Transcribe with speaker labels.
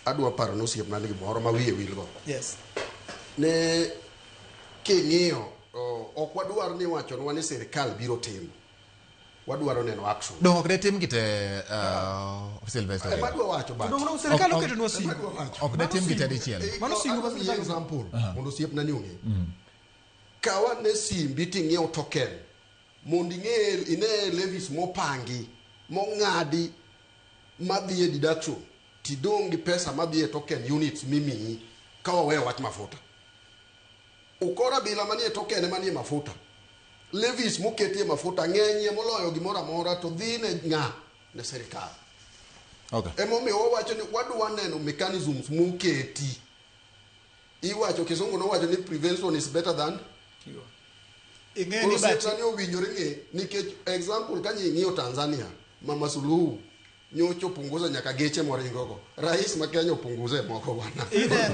Speaker 1: Adwa paro ne osiepna ni gimoro ma wiye wilgo.
Speaker 2: Yes.
Speaker 1: Ne king'iyo ok wadwar ni wachonwa ni sirikal biro timo. Wadwaro neno action.
Speaker 3: Dong ok ne tim gi te Sylvester.
Speaker 1: Ema adwa wacho but.
Speaker 2: Dong sirikal
Speaker 3: Ok-
Speaker 2: oketonwa singo.
Speaker 1: Ema adwa wacho.
Speaker 3: Ok ne tim gi te dichiel.
Speaker 2: Mano singo ma
Speaker 1: Adwa miyi
Speaker 2: sirikal
Speaker 1: example mondo osiepna ni ong'e. Kaw ane simbi ting'iew token mondo ing'e ine levies mopangi mong'adi madhi e deduction tidong' gi pesa madhi e token units mimiyi ka waweyo wach mafuta. Ukora bila manie token ema nie mafuta. Levies moketie mafuta ng'enyie moloyo gimoro amora to dhi ne ng'a? Ne sirikal. Emomiyo wawacho ni wadwa neno mechanisms moketi. Iwacho kisungu nowacho ni prevention is better than
Speaker 2: Ing'e
Speaker 1: Koro
Speaker 2: ni bati
Speaker 1: siasa ni owinjore ng'e nikech example ka ing'iyo Tanzania Mama Suluhu nyocha opunguza nyaka geche moringogo. Rais ma Kenya opunguze moko bwana.
Speaker 2: Ineno.